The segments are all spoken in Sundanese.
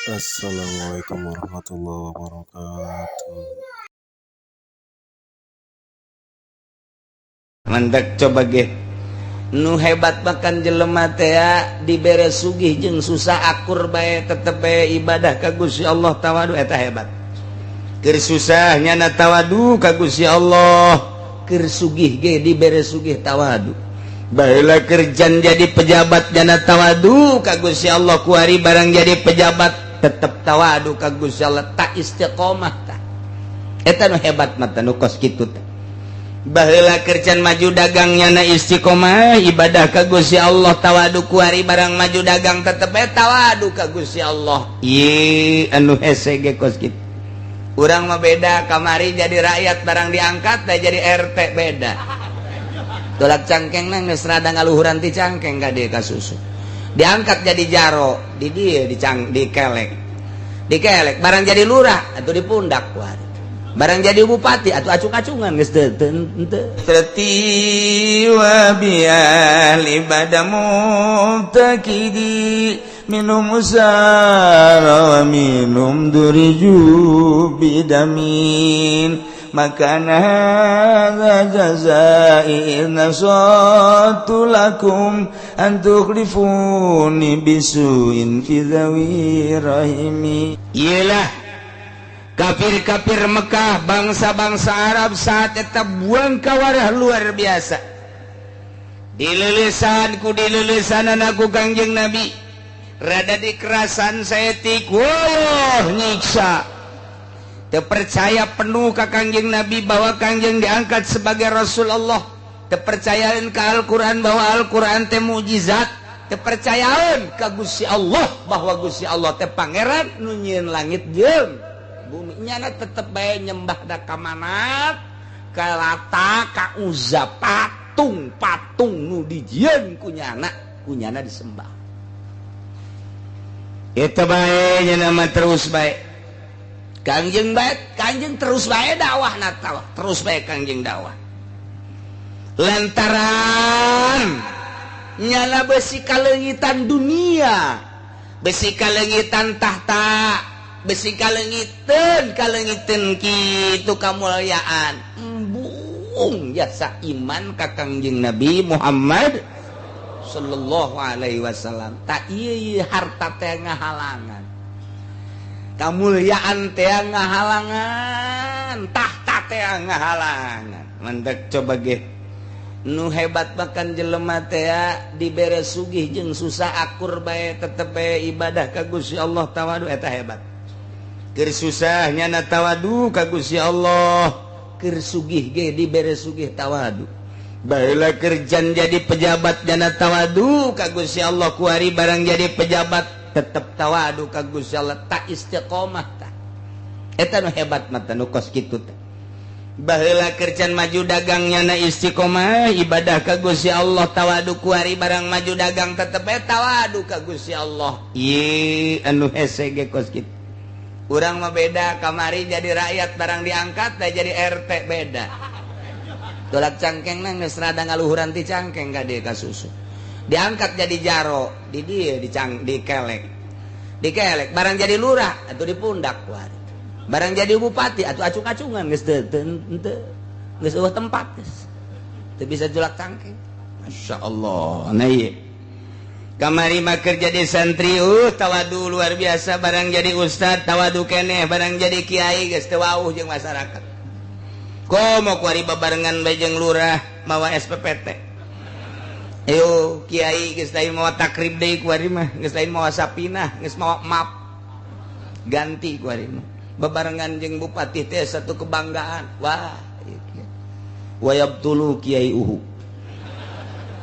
Assalamualaikum warahmatullahi wabarakatuh. Mantak coba ge nu hebat makan jelema teh dibere sugih jeung susah akur bae tetep bae ibadah ka Gusti Allah tawadu eta hebat. Keur susah nyana tawadu ka Gusti Allah, keur sugih ge dibere sugih tawadu. Baheula kerjaan jadi pejabat nyana tawadu ka Gusti Allah, kuari barang jadi pejabat tetep tawadu ka Gusti Allah, tak istiqomah tah. Eta nu hebat mah nu kos kitu teh. Baheula kerjaan maju dagangnya na istiqomah ibadah ka Gusti Allah tawadu, kuari barang maju dagang tetep bae tawadu ka Gusti Allah. Ieu anu hese ge kos kitu. Urang mah beda, kamari jadi rakyat barang diangkat teh jadi RT beda. Tolak cangkeng nang geus rada ngaluhuran ti cangkeng ka dieu ka susu. Diangkat jadi jaro di dieu dicang dikelek. Dikelek barang jadi lurah atuh di pundak kuari. Barang jadi bupati atau acung-acungan geus teu teu Terti wa biali badamu takidi minum usara wa minum duriju bidamin maka hadza jazai nasatu lakum an tukhlifuni bisuin fi dhawi rahimi. Iyalah kafir-kafir Mekah, bangsa-bangsa Arab saat eta buang kawarah luar biasa. Dilelesan ku dilelesan ku Kangjeng Nabi. Rada dikerasan saeutik, wah nyiksa. Terpercaya penuh ka Kangjeng Nabi bahwa Kangjeng diangkat sebagai Rasul Allah. Terpercayaan ke Al-Quran bahwa Al-Quran teh mukjizat. Terpercayaan ka Gusti Allah bahwa Gusti Allah teh pangeran nu nyieun langit jeung bumi. Nyana tetep bae nyembah da ka Manat, ka Lata, ka Uzza, patung-patung nu dijieun ku nyana, ku nyana disembah. Eta bae nyana mah terus bae. Kangjeng bae, Kangjeng terus bae dakwah na terus bae Kangjeng dakwah. Lantaran nyala besi kaleungitan dunia, besi kaleungitan tahta, besi kaleungiteun kaleungiteun kitu kamulyaan. Embung jasa iman ka Kangjeng Nabi Muhammad sallallahu alaihi wasallam. Tak ieu harta teh ngahalangan, kamulyaan teh ngahalangan, tahta teh ngahalangan. Mantak coba ge nu hebat makan jelema teh dibere sugih jeung susah akur bae tetep bae ibadah ka Gusti Allah tawadu eta hebat. Keur susah nyana tawadu ka Gusti Allah, keur sugih ge dibere sugih tawadu. Baheula kerjaan jadi pejabat nyana tawadu ka Gusti Allah, kuari barang jadi pejabat tetep tawadu ka Gusti Allah, tak istiqomah tah. Eta nu hebat mah nu kos kitu teh. Baheula kerjaan maju dagangnya na istiqomah ibadah ka Gusti Allah tawadu, kuari barang maju dagang tetep bae tawadu ka Gusti Allah. Ieu anu hese ge kos kitu. Urang mah beda, kamari jadi rakyat barang diangkat teh jadi RT beda. Tolak cangkeng nang geus rada ngaluhuran ti cangkeng ka dieu ka susu. Diangkat jadi jaro di dieu dicang dikelek. Dikelek barang jadi lurah atuh di pundak kuari. Barang jadi bupati atuh acung-acungan geus teu teu geus eueuh tempat geus. Teu bisa julak cangkeng. Masya Allah. Nah ieu. Kamari mah keur jadi santri tawadu luar biasa, barang jadi ustad tawadu keneh, barang jadi kiai geus teu wauh jeung masyarakat. Komo kuari babarengan bae jeung lurah mawa SPPT. Ayo kiai geus lain mawa takrib deui kuari mah, geus lain mawa sapinah, geus mawa map. Ganti kuari mah. Babarengan jeung bupati teh satu kebanggaan. Wah, ieu wayabtulu kiai uhu.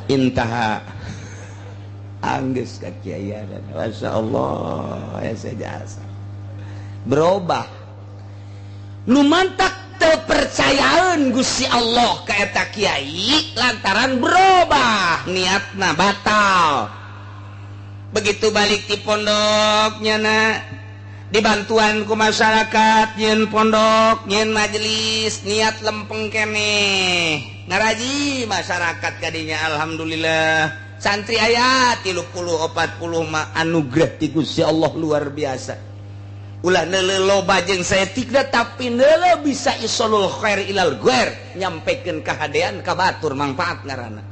Intaha anggeus ka kiaian. Masya Allah, ya jasa. Berubah. Nu mantak teu percayaan Gusti Allah ka eta kiai lantaran berubah niatna batal. Begitu balik di pondoknya na dibantuan ku masyarakat nyeun pondok nyeun majelis niat lempeng keneh ngaraji masyarakat kadinya. Alhamdulillah santri aya 30 40 mah anugerah ti Gusti Allah luar biasa. Ulah neuleuh loba jeung saeutikna tapi neuleuh bisa isolul khair ilal ghair, nyampekeun kahadean ka batur mangfaat ngaranna.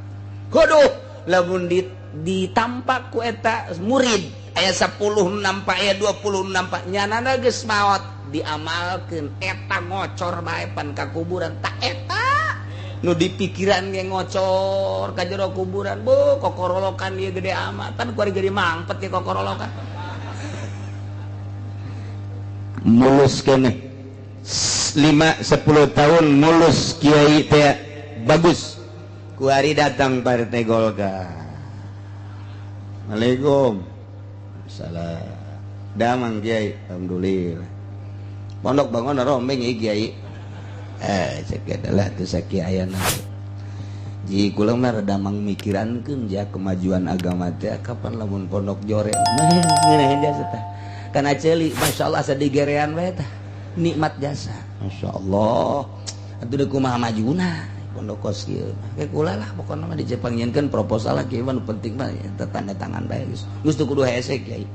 Hoduh lamun ditampak ku eta murid aya 10 nampak aya 20 nampak nyanana geus maot diamalkeun eta ngocor bae pan ka kuburan tak eta nu dipikiran ge ngocor ka jero kuburan bu kokorolokan ieu gede amat pan kuari gede mangpet ye kokorolokan mulus keneh 5 10 tahun mulus kiai teh bagus kuari datang partai Golkar. Assalamualaikum. Salam. Damang kiai, alhamdulillah. Pondok bangun rombeng ieu kiai. Cek adalah tuh sakieu ayana. Ji kula mah rada mangmikirankeun ja kemajuan agama teh kapan lamun pondok jore. Ngeunah jasa tah. Kana ceuli masyaallah asa digerean bae tah. Nikmat jasa. Masyaallah. Atuh deuk kumaha majuna pondok kos kieu. Ke kula lah pokona mah dicepangieunkeun proposal lah kieu mah nu penting mah eta tanda tangan bae geus. Geus teu kudu hese kiai.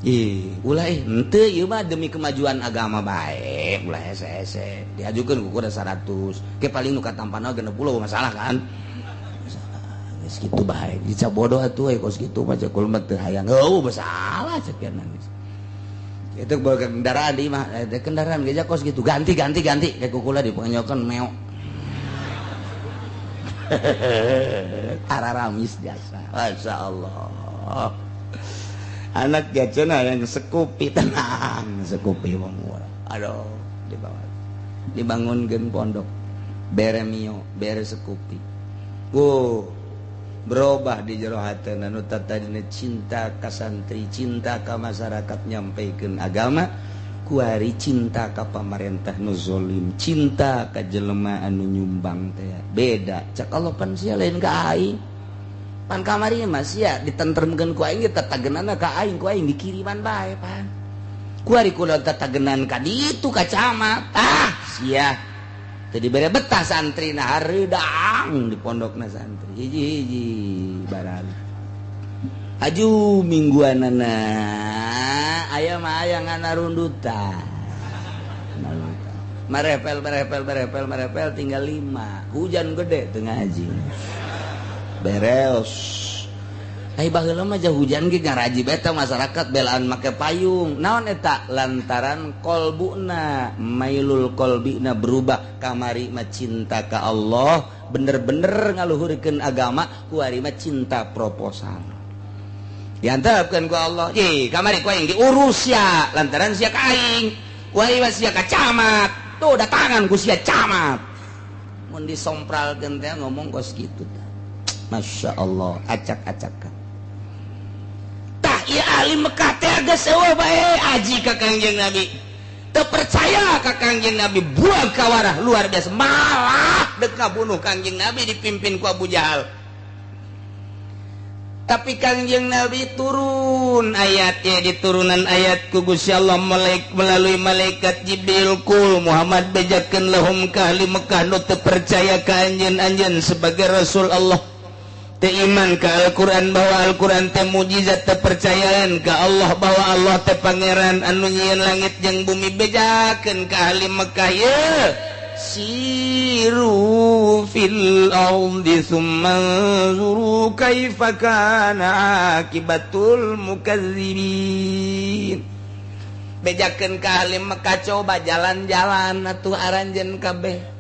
Ih, ulah henteu ieu mah demi kemajuan agama bae, ulah hese-hese. Diajukeun ku kuda 100, ke paling nu katampana 60 masalah kan. Masalah. Geus kitu bae, dicap bodoh atuh we kos kitu mah cek kula mah teu hayang. Heuh, masalah cek geus. Itu bawa kendaraan di mah, kendaraan geus kos kitu ganti ganti ganti ke kukula dipenyokeun meok. Araramis jasa. Masyaallah. Anak gacena yang sekupi tenang, sekupi wong ora. Aduh, dibawa. Dibangunkeun pondok. Bere mio, bere sekupi. Wuh, berubah di jero hatena nu tadina cinta ka santri, cinta ka masyarakat nyampaikan agama, kuari cinta ka pamarentah nu zolim, cinta ka jelema anu nyumbang teh. Beda, cak Allah pan sia lain ka aing. Pan kamari mah sia ditentremkeun ku aing tatagenanna ka aing, ku aing dikiriman bae pan. Kuari kula tatagenan ka ditu ka camat. Ah, sia. Teu dibere betah santrina hareudang di pondokna santri. Hiji-hiji barang. Aju mingguanana aya mah aya nganarundutan. Marepel marepel marepel marepel tinggal 5. Hujan gede teu ngaji. Beres. Ai baheula mah jauh hujan ge ngaraji bae teh masyarakat belaan make payung. Naon eta? Lantaran kolbuna, mailul kolbina berubah kamari mah cinta ka Allah, bener-bener ngaluhurkeun agama, kuari mah cinta proposal. Diantepkeun ku Allah, "Ih, kamari ku aing diurus sia, lantaran sia ka aing. Kuari mah sia ka camat. Tuh datangan ku sia camat." Mun disompralkeun teh ngomong kos kitu tah. Masya Allah, acak-acakan. Tah ieu ahli Mekah teh geus eueuh bae aji ka Kangjeng Nabi. Teu percaya ka Kangjeng Nabi, buang kawarah luar biasa. Malah deuk ngabunuh Kangjeng Nabi dipimpin ku Abu Jahal. Tapi Kangjeng Nabi turun ayatnya, diturunan ayat ku Gusti Allah melalui malaikat Jibril, kul Muhammad bejakeun lahum ka ahli Mekah nu teu percaya ka anjeun-anjeun sebagai Rasul Allah. Teu iman ka Al-Qur'an bahwa Al-Qur'an teh mujizat, teu percayaan ka Allah bahwa Allah teh pangeran anu nyieun langit jeung bumi, bejakeun ka ahli Mekah ye siru fil ardi summa anzuru kaifa kana akibatul mukadzibin. Bejakeun ka ahli Mekah coba jalan-jalan atuh aranjeun kabeh.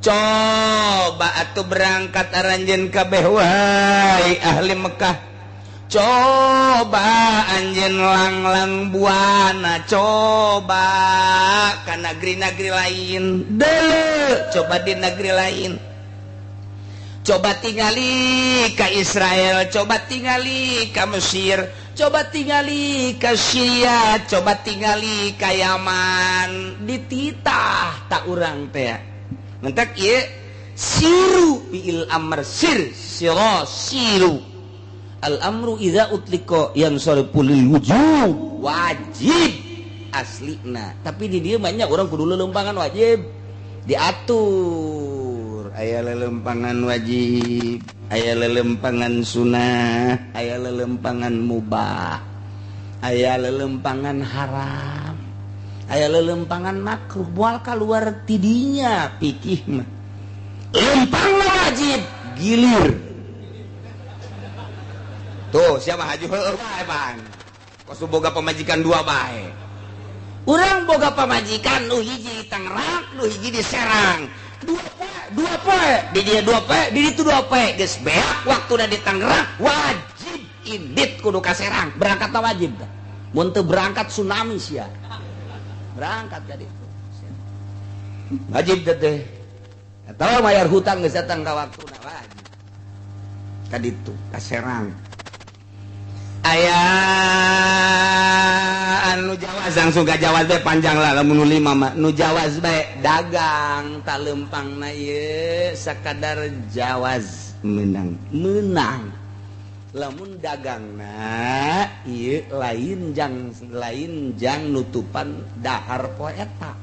Coba atuh berangkat aranjeun kabeh wahai ahli Mekah. Coba anjeun langlang buana, coba ka negeri-negeri lain. Deuleu, coba di negeri lain. Coba tingali ka Israel, coba tingali ka Mesir, coba tingali ka Syria, coba tingali ka Yaman. Dititah tak urang teh. Mentak ieu siru fiil amr sir sira siru. Al amru idza utlika yansarifu lil wujub, wajib aslina. Tapi di dieu banyak orang kudu lelempangan wajib diatur. Aya lelempangan wajib, aya lelempangan sunah, aya lelempangan mubah, aya lelempangan haram. Aya lelempangan makruh moal kaluar tidinya pikih mah. Lempang wajib gilir. Tuh siapa haji heueuh bae pan. Kos boga pamajikan dua bae. Urang boga pamajikan nu hiji di Tangerang, nu hiji di Serang. Dua poe, di dia 2 poe, di ditu 2 poe. Geus beak waktuna di Tangerang wajib indit kudu ka Serang. Berangkat wajib tah. Mun teu berangkat tsunami sia. Berangkat ka ditu. Wajib teh. Atawa bayar hutang geus datang ka waktuna wajib. Ka ditu ka Serang. Aya anu jawaz langsung ka jawaz bae panjang lah lamun nu 5 mah. Nu jawaz bae dagang tak lempangna ieu sakadar jawaz menang. Menang. Lamun dagangna ieu lain jang nutupan dahar poe eta.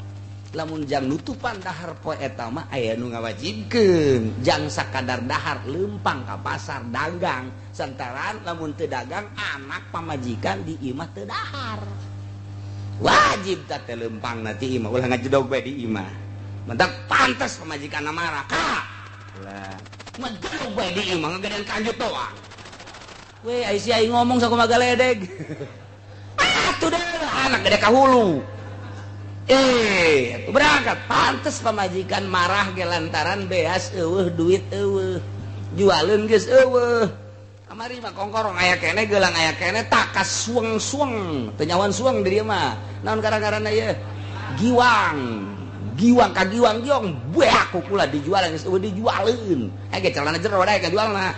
Lamun jang nutupan dahar poe eta mah aya nu ngawajibkeun jang sakadar dahar lempang ka pasar dagang. Santaran lamun teu dagang anak pamajikan di imah teu dahar. Wajib tah teh lempangna ti imah ulah ngajedog bae di imah. Mentak pantes pamajikanna marah ka. Ulah ngajedog bae di imah ngagedean kanjut doang. Weh ai si aing ngomong sakumaha galedeg. Atuh deh anak gede ka hulu. Atuh berangkat pantes pamajikan marah ge lantaran beas eueuh duit eueuh. Jualeun geus eueuh. Kamari mah kongkorong aya keneh geulang aya keneh takas sueng-sueng teu nyawan sueng di dieu mah. Naon gara-garana ieu? Giwang. Giwang ka giwang giong beak kukula dijual geus eueuh dijualeun. Ge celana jero dae ka jualna.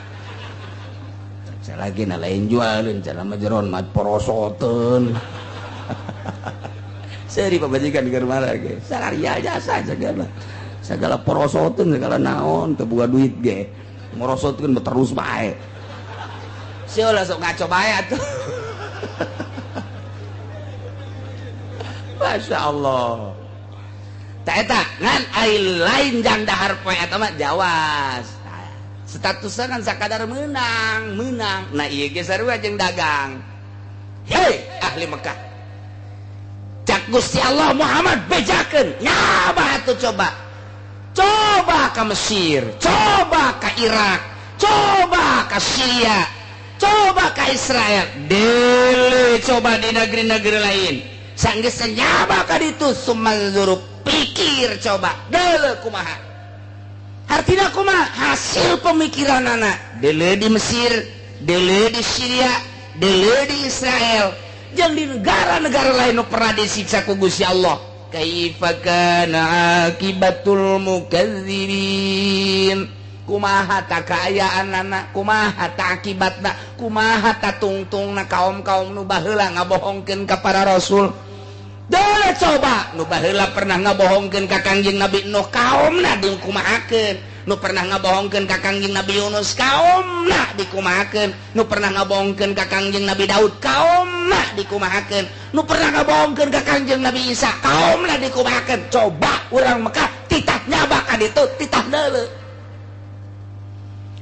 Lagi na lain jualin celana jeron mat porosoteun. Seri pamajikan di rumah lagi. Salaria jasa segala. Segala porosoteun segala naon teu boga duit ge. Morosotkeun terus bae. Sia lah sok ngaco bae atuh. Masya Allah. Ta eta ngan ai lain jang dahar poe eta mah jawas. Statusnya kan sakadar menang. Nah ieu ge sarua jeung dagang. Hei ahli Mekah. Cak Gusti Allah Muhammad bejakeun. Nyaba atuh coba. Coba ka Mesir, coba ka Irak, coba ka Syria, coba ka Israel. Dele coba di negeri-negeri lain. Sanggeus nyaba ka ditu sumanzuru pikir coba. Dele kumaha. Artinya kumaha hasil pemikiran anak dele di Mesir, dele di Syria, dele di Israel, jeung di negara-negara lain nu pernah disiksa ku Gusti Allah. Kaifa kana akibatul mukadzibin? Kumaha ta kaayaan anak, kumaha ta akibatna, kumaha ta tungtungna kaum-kaum nu baheula ngabohongkeun ka para rasul. Dele coba nu baheula pernah ngabohongkeun ka Kangjeng Nabi Nuh kaumna dikumahakeun, nu pernah ngabohongkeun ka Kangjeng Nabi Yunus kaumna dikumahakeun, nu pernah ngabohongkeun ka Kangjeng Nabi Daud kaumna dikumahakeun, nu pernah ngabohongkeun ka Kangjeng Nabi Isa kaumna dikumahakeun. Coba urang Mekah titah nyaba ka ditu titah deuleu.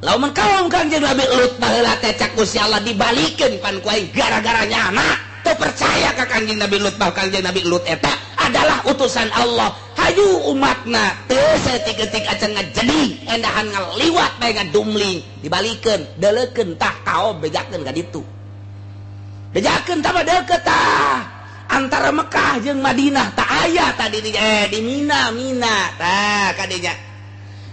Lamun kaum Kangjeng Nabi Lut baheula teh cak Gusti Allah dibalikeun pan ku aing gara-gara nyana teu percaya ka Kangjeng Nabi Lut bahwa Kangjeng Nabi Lut eta adalah utusan Allah. Hayu umatna teu saeutik-eutik acan ngajedi endahan ngaliwat bae ngadumling dibalikeun deuleukeun tah kaom bejakeun ka ditu. Bejakeun tah mah deukeut tah antara Mekah jeung Madinah tah aya tadi di Mina Mina tah kadinya.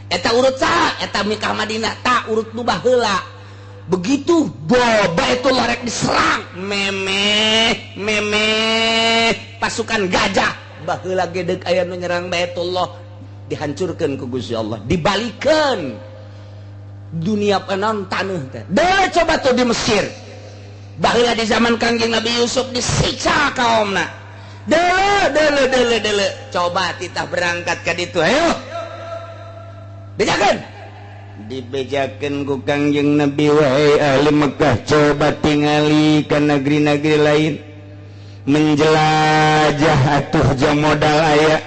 Eta urut saha eta Mekah Madinah tah urut nu baheula. Begitu Baitullah rek diserang memeh memeh pasukan gajah baheula gedeg aya nu nyerang Baitullah dihancurkeun ku Gusti Allah dibalikeun dunia penon taneuh teh. Deui coba tuh di Mesir baheula di zaman Kangjeng Nabi Yusuf disiksa kaumna. Deuleu deuleu deuleu deuleu coba titah berangkat ka ditu ayo bejakeun dibejakeun ku Kangjeng Nabi wahai ahli Mekah coba tingali ka negeri-negeri lain menjelajah atuh jang modal aya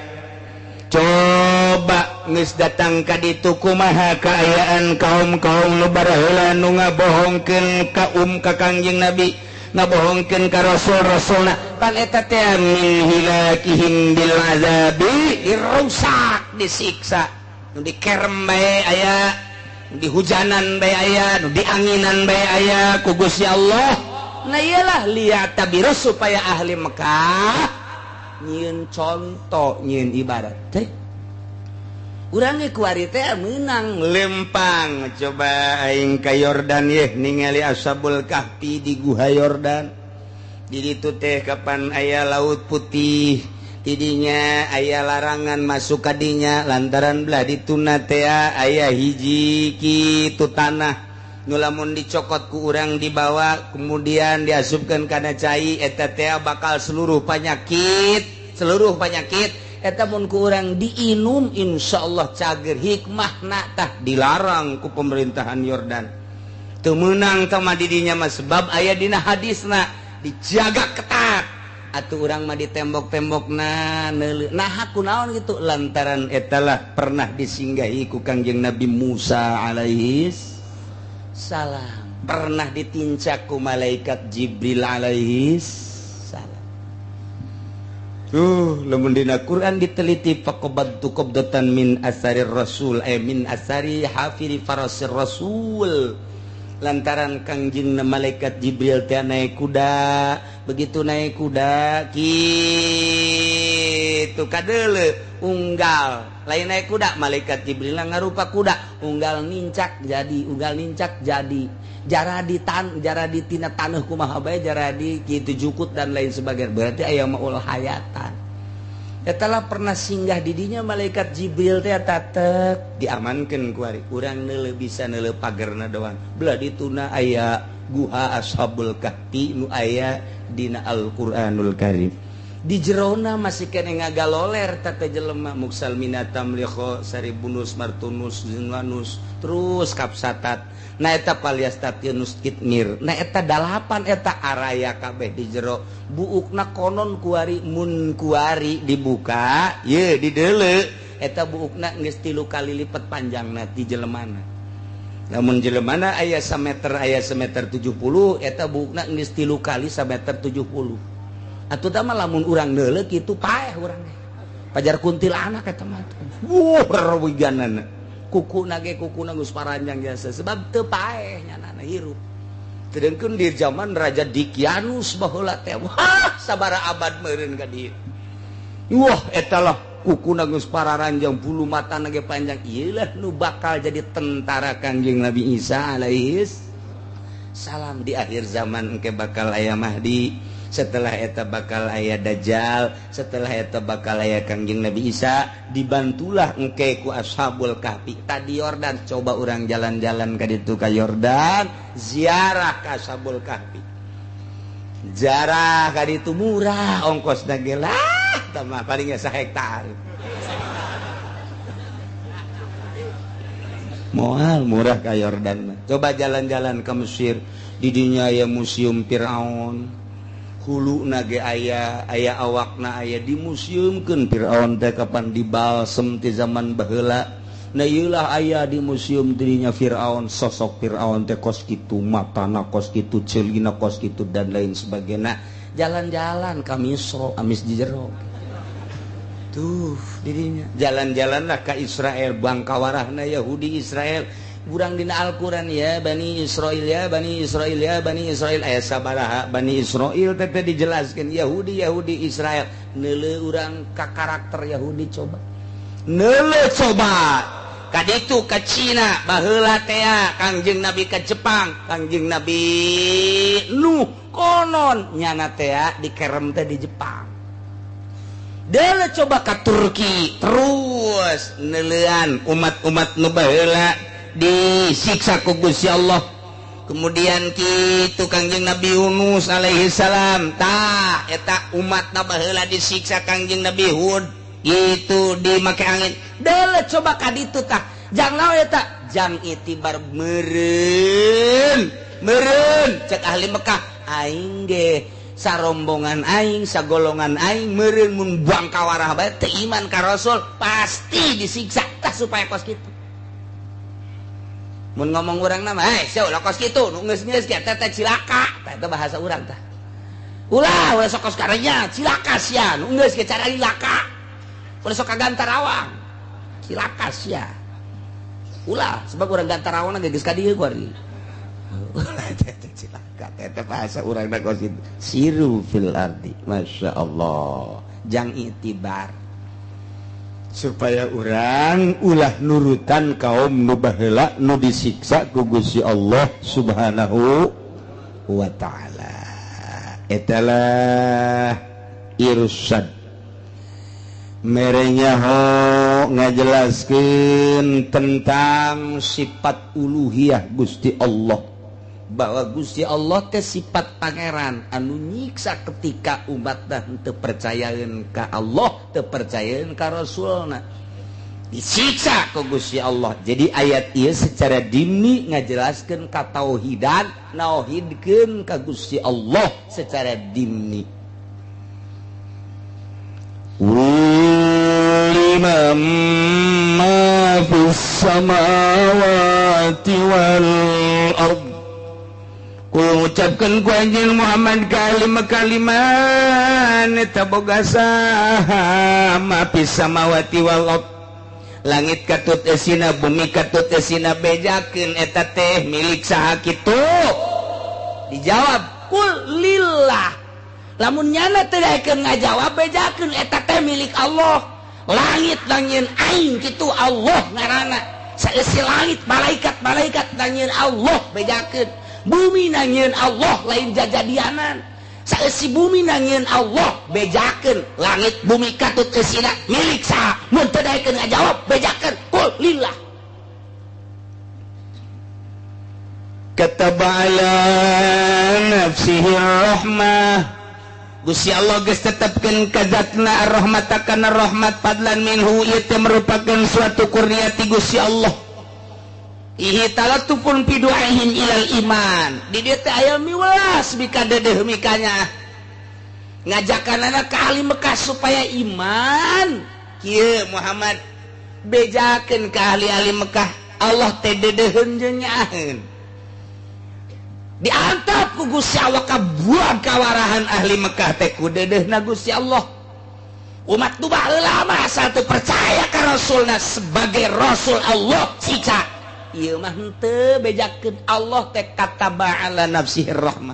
coba geus datang ka ditu kumaha kaayaan kaum-kaum nu baraheula nu ngabohongkeun kaum ka Kangjeng Nabi ngabohongkeun ka rasul-rasulna pan eta teh min hilakihim bil azabi dirusak disiksa nu dikerem bae aya, nu dihujanan bae aya, nu dianginan bae aya ku Gusti Allah. Nah iyalah liyatabiru supaya ahli Mekah nyieun contoh nyieun ibarat teh. Urang ge kuari teh meunang lempang coba aing ka Yordan yeh ningali Ashabul Kahfi di Guha Yordan. Di ditu teh kapan aya Laut Putih, tidinya aya larangan masuk ka dinya lantaran belah dituna teh aya hiji kitu tanah nu lamun dicokot ku urang dibawa kemudian diasupkeun kana cai eta teh bakal seluruh penyakit eta mun ku urang diinum insyaallah cager. Hikmahna tah dilarang ku pemerintahan Yordan. Teu meunang tah mah di dinya mah sebab aya dina hadisna dijaga ketat. Atuh urang mah di tembok-tembokna neuleuh. Nah kunaon kitu lantaran eta lah pernah disinggahi ku Kangjeng Nabi Musa alaihi salam, pernah ditincak ku malaikat Jibril alaihi salam. Tuh lamun dina Quran diteliti faqabadtu qabdatan min asarir rasul min asari hafiri farasir rasul. Lantaran Kangjeng malaikat Jibril teh naik kuda, begitu naik kuda kitu kadeuleu unggal, lain naik kuda malaikat Jibril ngarupa kuda, unggal nincak jadi, unggal nincak jadi, jara di tan, jara di tina taneuh kumaha bae jara di kitu jukut dan lain sebagainya. Berarti aya maul hayatan. Eta lah pernah singgah di dinya malaikat Jibril teh tatek diamankeun ku ari urang neuleuh bisa neuleuh pagerna doang. Belah dituna aya guha Ashabul Kahfi nu aya dina Al-Qur'anul Karim. Di jerona masih kene ngagaloler tata jelema muksal minatam liho saribunus martunus zinwanus terus kapsatat. Na eta paliastatinus kitmir. Na eta dalapan eta araya kabeh di jero. Buukna konon kuari mun kuari dibuka ye dideuleu eta buukna geus 3 kali lipat panjangna ti jelemana. Lamun jelemana aya sameter aya semeter 70 eta buukna geus 3 kali sameter 70. Atuh tah mah lamun urang neuleuh kitu paeh urang ge. Pajar kuntilanak eta mah. Wuh rewiganana. Kukuna ge kukuna geus paranjang jasa sebab teu paeh nyanana hirup. Sedengkeun di zaman Raja Dikianus baheula teh wah sabara abad meureun ka dieu. Wah eta lah kukuna geus pararanjang bulu matana ge panjang. Ieu lah nu bakal jadi tentara Kangjeng Nabi Isa alaihis salam di akhir zaman engke bakal aya Mahdi. Setelah eta bakal aya Dajjal, setelah eta bakal aya Kangjeng Nabi Isa, dibantulah engke ku Ashabul Kahfi. Tadi Yordan coba urang jalan-jalan ka ditu ka Yordan, ziarah ka Ashabul Kahfi. Ziarah ka ditu murah ongkosna ge lah, tah mah palingnya sahektar. Moal murah ka Yordan mah. Coba jalan-jalan ke Mesir, di dinya aya Museum Firaun. Hulu nage aya, aya awakna aya dimuseumkeun Firaun teh kapan dibalsem ti zaman baheula. Nah ieu lah aya di museum dirinya Firaun, sosok Firaun teh kos kitu, matana kos kitu, ceulina kos kitu dan lain sebagainya. Jalan-jalan ka Misro, amis di jero. Tuh dirinya. Jalan-jalanlah ka Israel, bangkawarahna Yahudi Israel. Urang dina Al-Qur'an ya Bani Israil ya Bani Israil ya Bani Israil aya sabaraha Bani Israil teh dijelaskeun Yahudi Yahudi Israel. Neuleuh urang ka karakter Yahudi coba. Neuleuh coba ka ditu ka Cina baheula teh Kangjeng Nabi ka Jepang, Kangjeng Nabi Nuh konon nyana teh dikerem teh di Jepang. Deuleuh coba ka Turki terus neuleuan umat-umat nu baheula disiksa ku Gusti Allah. Kemudian kitu Kangjeng Nabi Yunus alaihi salam tah eta umatna baheula disiksa Kangjeng Nabi Hud gitu dimake angin. Deuleuh coba ka ditu tah jang naon eta jang itibar meureun meureun cek ahli Mekah aing ge sarombongan aing sagolongan aing meureun mun bangkawarah bae teu iman ka Rasul pasti disiksa tah supaya kos kitu. Mun ngomong urang nama, "Hei, sia ulah kos kitu, nu geus-geus ge teh cilaka." Tah eta bahasa urang tah. Ulah, ulah sok kos karenya, cilaka sia, nu geus ge cara cilaka. Ulah sok ka Gantarawang. Cilaka sia. Ulah, sebab urang Gantarawang ge geus ka dieu kuari. Ulah teh cilaka, teh bahasa urang na kos kitu. Siru fil ardi. Masya Allah. Jang itibar. Supaya orang ulah nurutan kaum nu baheula nu disiksa ku Gusti Allah Subhanahu wa taala. Etalah irsad mere nyaho ngajelaskeun tentang sifat uluhiyah Gusti Allah, bahwa Gusti Allah teh sifat pangeran anu nyiksa ketika umat dah teu percayaeun ka Allah, teu percayaeun ka Rasulna, disiksa ku Gusti Allah. Jadi ayat ieu secara dimni ngajelaskeun ka tauhidan, nauhidkeun ka Gusti Allah secara dimni. Liman ma fis samawati wal ard. Ku ucapkan ku anjeun Muhammad kalima-kaliman eta boga saha ma fis samawati wal ard. Langit katut esina, bumi katut esina, bejakeun eta teh milik saha kitu? Dijawab kul lillah. Lamun nyana teu daekeun ngajawab, bejakeun eta teh milik Allah. Langit nangieun aing kitu Allah ngaranna. Saeusi langit malaikat-malaikat nangieun Allah bejakeun. Bumi nangieun Allah lain jajadianan. Saeusi bumi nangieun Allah bejakeun. Langit bumi katut eusina milik saha? Mun teu daekeun ngajawab bejakeun kul lillah. Kataba ala nafsihi rahmah. Gusti Allah geus tetepkeun ka zatna ar-rahmat kana rahmat fadlan minhu, ieu teh merupakan suatu kurnia ti Gusti Allah. Ihi talatufun fi du'aihim ilal iman. Di dieu teh aya miwelas mika dedeuh mikanya. Ngajakanana ka ahli Mekah supaya iman. Kieu Muhammad bejakeun ka ahli-ahli Mekah, Allah teh dedeuheun jeung nyaaheun. Diantap ku Gusti Allah kabuang kawarahan ahli Mekah teh ku dedeuhna Gusti Allah. Umat nu baheula mah asal teu percaya ka Rasulna sebagai Rasul Allah siksa. Ieu mah henteu bejakeun Allah teh kataba ala nafsihi rahmah.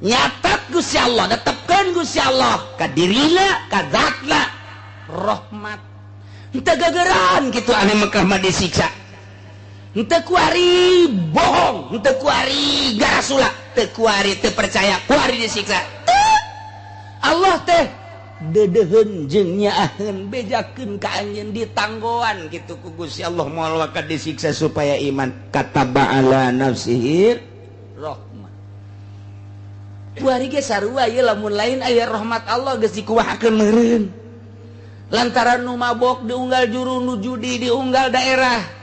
Nyatat Gusti Allah, netepkeun Gusti Allah ka dirina, ka zatna rahmat. Henteu gegeran kitu ahli Mekah mah disiksa. Henteu kuari bohong, henteu kuari garasula, teu kuari teu percaya, kuari disiksa. Allah teh dedeuheun jeung nyaaheun bejakeun ka anjeun ditanggoan kitu ku Gusti Allah moal waka disiksa supaya iman. Kataba ala nafsihi rahmah. Kuari ge sarua ieu lamun lain aya rahmat Allah geus dikuahakeun meureun. Lantaran nu mabok diunggal juru, nu judi diunggal daerah.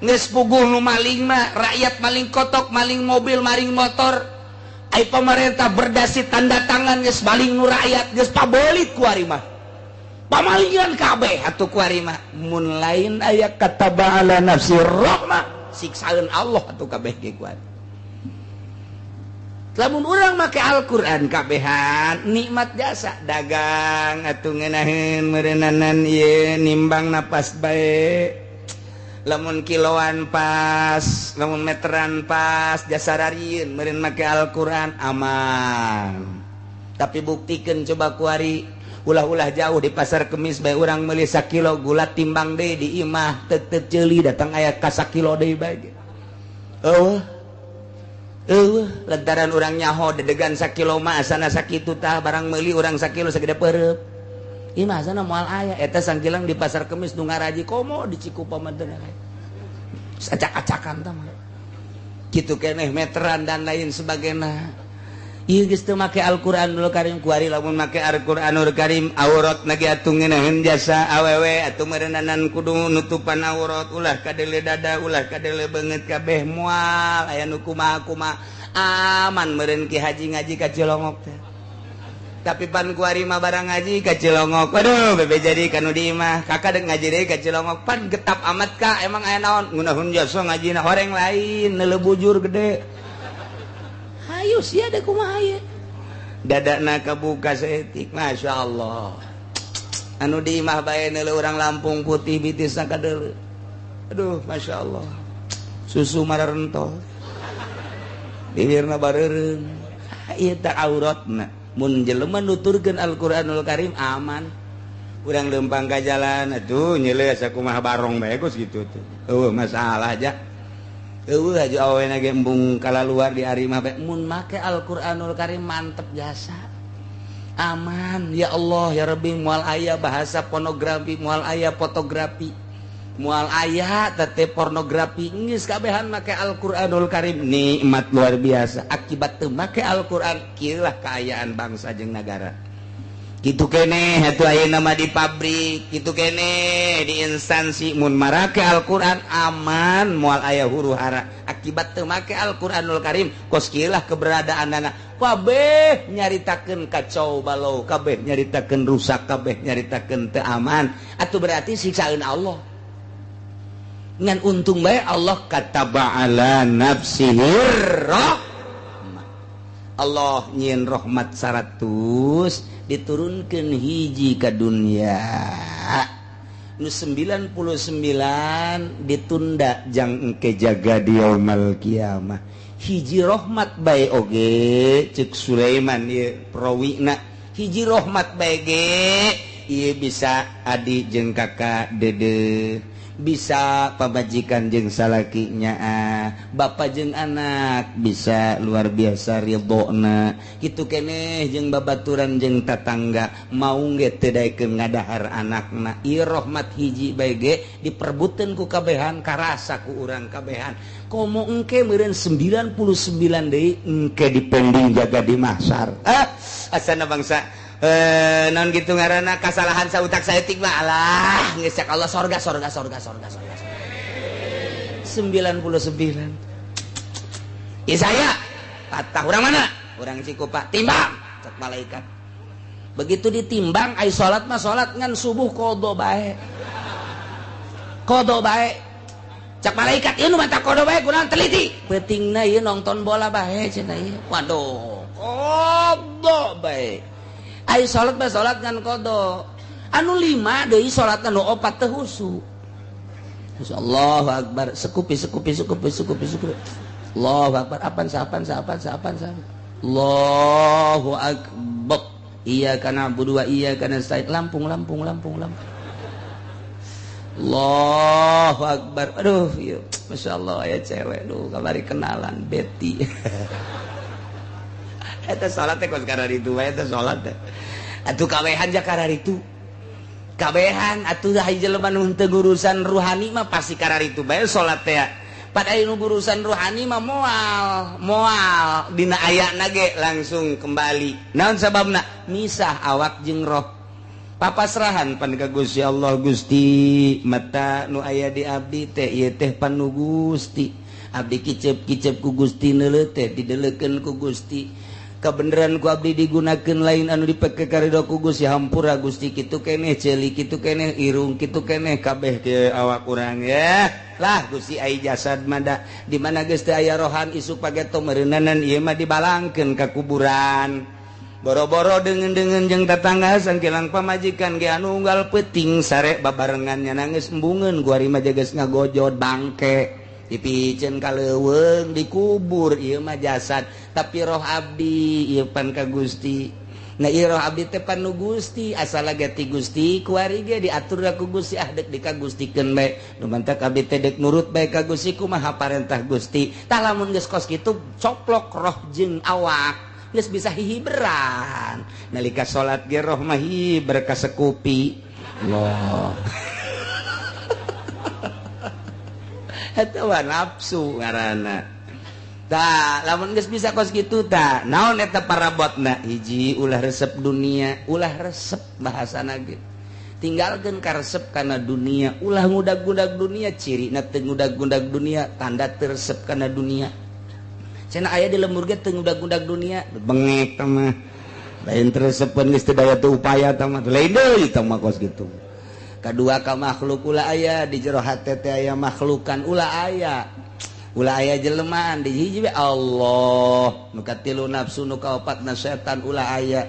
Geus puguh nu maling mah, rakyat maling kotok, maling mobil, maling motor. Ai pemerintah berdasi tanda tangan geus maling nu rakyat, geus pabelit kuari mah. Pamalingan kabeh atuh kuari mah. Mun lain aya kataba ala nafsi rahmah, siksaeun Allah atuh kabeh ge kuari. Lamun urang make Al-Qur'an kabehan nikmat jasa dagang atuh ngeunaheun meureunnanan ieu nimbang napas bae. Lamun kiloan pas, lamun meteran pas, jasa rarieun meureun make Al-Qur'an aman. Tapi buktikeun coba kuari, ulah-ulah jauh di pasar Kemis bae urang meuli sakilo gula timbang deui di imah teu teu ceuli datang aya ka sakilo deui bae. Eueuh. Eueuh, lantaran urang nyaho dedegan sakilo mah asana sakitu tah barang meuli urang sakilo sagede peureub. Imah sana moal aya eta sangkilang di pasar Kemis nu ngaraji komo di Cikupa mah teu aya. Acak-acakan tah mah. Kitu keneh meteran dan lain sebagainya. Ieu geus teu make Al-Qur'anul Karim kuari lamun make Al-Qur'anul Karim aurat na ge atuh ngeunaheun jasa awewe atuh meureunnanan kudu nutupan aurat ulah kadeule dada ulah kadeule beungeut kabeh moal aya nu kumaha-kumaha aman meureun ki haji ngaji ka Cilongok teh. Tapi pan kuari mah barang ngaji ka Cilongok. Waduh, bebe jadi kanu di imah. Kakak dek ngaji deui ka Cilongok. Pan getap amat ka, emang aya naon? Ngunahun jasa ngajina horeng lain, neuleuh bujur gede. Hayu sia dek kumaha ieu? Dadana kabuka saeutik, Masya Allah. Anu di imah bae neuleuh urang Lampung putih bitisna kadeuleu. Aduh, Masya Allah. Susu mararentol. Bibirna bareureum. Ieu teh auratna. Mun jelema nuturkeun Al-Qur'anul Karim aman. Urang lempang ka jalan atuh nyeuleuh asa kumaha barong bae geus kitu tuh. Eueuh masalah aja. Eueuh haja awena ge embung kalaluar di ari mah bae mun make Al-Qur'anul Karim mantep jasa. Aman ya Allah ya Rabbi, moal aya bahasa pornografi, moal aya fotografi, moal aya tete pornografi, geus kabehan make Al-Qur'anul Karim nikmat luar biasa. Akibat teu make Al-Qur'an kieu lah kaayaan bangsa jeung nagara. Kitu keneh atuh ayeuna mah di pabrik, kitu keneh di instansi mun marake Al-Qur'an aman moal aya huru hara. Akibat teu make Al-Qur'anul Karim kos kieu lah keberadaanana. Kabeh nyaritakeun kacau balau, kabeh nyaritakeun rusak, kabeh nyaritakeun teu aman. Atuh berarti siksaeun Allah. Ngan untung bae Allah kataba ala nafsihi rahmah. Allah nyieun rahmat 100 diturunkeun hiji ka dunya. Nu 99 ditunda jang engke jaga di yaumul kiamah. Hiji rahmat bae oge ceuk Sulaiman ieu prawina. Hiji rahmat bae ge ieu bisa adi jeung kakak dede, bisa pamajikan jeung salakinya, bapak jeung anak bisa luar biasa ridhona. Kitu keneh jeung babaturan jeung tatangga mau ge teu daekeun ngadahar anakna. Ieu rahmat hiji bae ge diperbutkeun ku kabehan, karasa ku urang kabehan. Komo engke meureun 99 deui engke dipending jaga di mahsyar. Ah, asana bangsa non gitu ngaranna kasalahan sautak saeutik mah alah geus cak Allah sorga sorga sorga sorga sorga 99. Isaya patah urang mana? Urang Cikupa timbang cak malaikat. Begitu ditimbang ai salat mah salat ngan subuh qada bae. Qada bae. Cak malaikat ieu nu mata qada bae kunaon teliti. Peutingna ieu nonton bola bae cenah ieu. Waduh, qada bae. Ayo salat mah salat ngan qada. Anu 5 deui salatna nu 4 teu husu. Allahu akbar, sekupi sekupi sekupi sekupi sekupi. Allahu akbar, apan sapan sapan sapan sapan. Allahu akbar. Iyyaka na'budu wa iyyaka nasta'in. Lampung lampung lampung lampung. Allahu akbar. Aduh, ieu masyaallah aya cewek duh kamari kenalan Betty. Eta salat teh kos kararitu bae eta salat teh. Atuh kabehan ja kararitu. Kabehan atuh hiji jelema nu teu urusan ruhani mah pasti kararitu bae salat teh. Pada anu urusan ruhani mah moal, moal dina ayana ge langsung kembali. Naon sababna? Misah awak jeung roh. Papasrahan pan ka Gusti Allah, Gusti mata nu aya di abdi teh ieu teh pan nu Gusti. Abdi kicep-kicep ku Gusti neuleuh teh dideleukeun ku Gusti. Kabeneran ku abdi digunakeun lain anu dipake karido ku Gusti, hampura Gusti kitu keneh ceuli kitu keneh irung kitu keneh kabeh ke awak urang ya. Lah Gusti ai jasad mah da di mana geus teu aya rohan isuk pageto meureunanan ieu mah dibalangkeun ka kuburan. Boro-boro deungeun-deungeun jeung tatangga sangkilang pamajikan ge anu unggal peuting sare babarengan nya geus embungeun guari mah geus ngagojod bangke. Dipicen ka leuweung dikubur ieu mah jasad tapi roh abdi ieu pan ka Gusti. Nah ieu roh abdi teh pan nu Gusti asal ge ti Gusti kuari ge diatur ku Gusti ah deuk dikagustikeun bae nu mantak abdi teh deuk nurut bae ka Gusti kumaha parentah Gusti. Tah lamun geus kos kitu coplok roh jeung awak geus bisa hihiberan nalika salat ge roh mah hiber ka sekupi. Allah eta mah nafsu ngaranna. Tah lamun geus bisa kos kitu tah naon eta parabotna? Hiji ulah resep dunia, ulah resep bahasana ge. Tinggalkeun karesep kana dunia, ulah ngudag-ngudag dunia, cirina teu ngudag-ngudag dunia, tanda teu resep kana dunia. Cenah aya di lembur ge teu ngudag-ngudag dunia, bengek teh mah. Lain teresepeun geus teu daya teu upaya tah mah lain deui tah mah kos kitu. Kadua ka makhluk ulah aya di jero hate teh aya makhlukan ulah aya. Ulah aya jelemaan di hiji we Allah, nu katilu nafsu nu kaopatna setan ulah aya.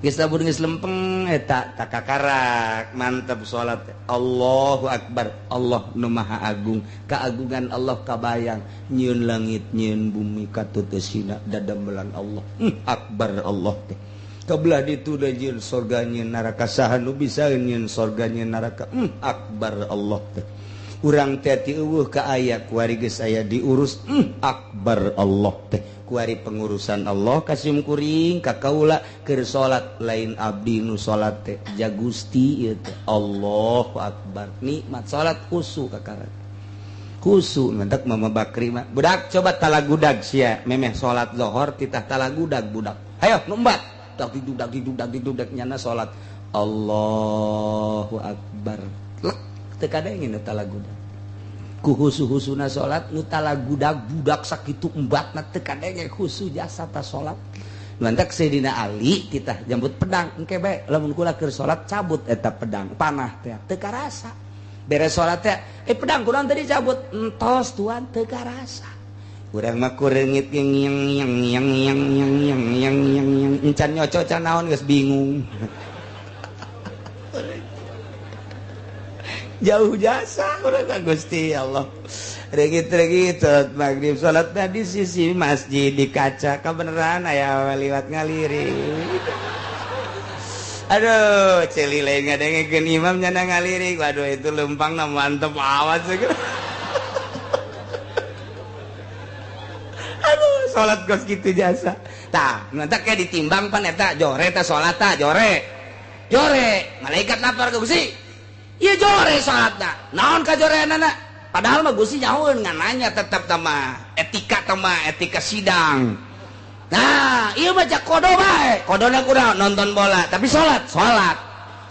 Geus lamun geus lempeng eta takakarak mantep salat. Allahu akbar, Allah nu maha agung, keagungan Allah kabayang nyieun langit nyieun bumi katuteusina dadamelan Allah. Akbar Allah teh. Kabelah ditu da nyieun sorga nyieun neraka saha nu bisa nyieun sorga nyieun neraka. Akbar Allah teh. Urang teh ti eueuh ka aya kuari geus aya diurus. Akbar Allah teh. Kuari pengurusan Allah kasim kuring ka kaula keur salat lain abdi nu salat teh ja Gusti ieu teh. Allahu akbar. Nikmat salat khusu kakarak. Khusu mentak Mama Bakri mah. Budak coba talagudag sia memeh salat zuhur titah talagudag budak. Hayo numbat. Dak didudak didudak didudak nyana salat. Allahu akbar. Lek teu kadengin talagudag. Ku husu-husuna salat nu talagudag budak sakitu embatna teu kadenge khusu jasa ta salat. Lantak Sayyidina Ali titah jambut pedang engke bae lamun kula keur salat cabut eta pedang panah teh teu karasa. Beres salat teh pedang kurang tadi cabut entos tuan teu karasa. Urang mah kureungit yang yang yang yang yang yang yang yang yang yang encan nyoco can naon geus bingung. Jauh jasa urang ka Gusti Allah. Regit-regit salat maghrib salatna di sisi masjid di kaca kabeneran aya liwat ngalirik. Aduh, celi lain ngadengekeun imam nyana ngalirik. Waduh itu lempangna mantep amat segera. Aduh, salat geus kitu jasa. Tah, mantak ke ditimbang pan eta jore ta salat ta jore. Jore, malaikat lapar ke Gusti. Ieu jore salatna. Naon ka joreanana? Padahal mah Gusti nyahoeun ngan nanya tetep tah mah etika tah mah etika sidang. Nah, ieu mah jak kodo bae. Kodona kurang nonton bola, tapi salat, salat.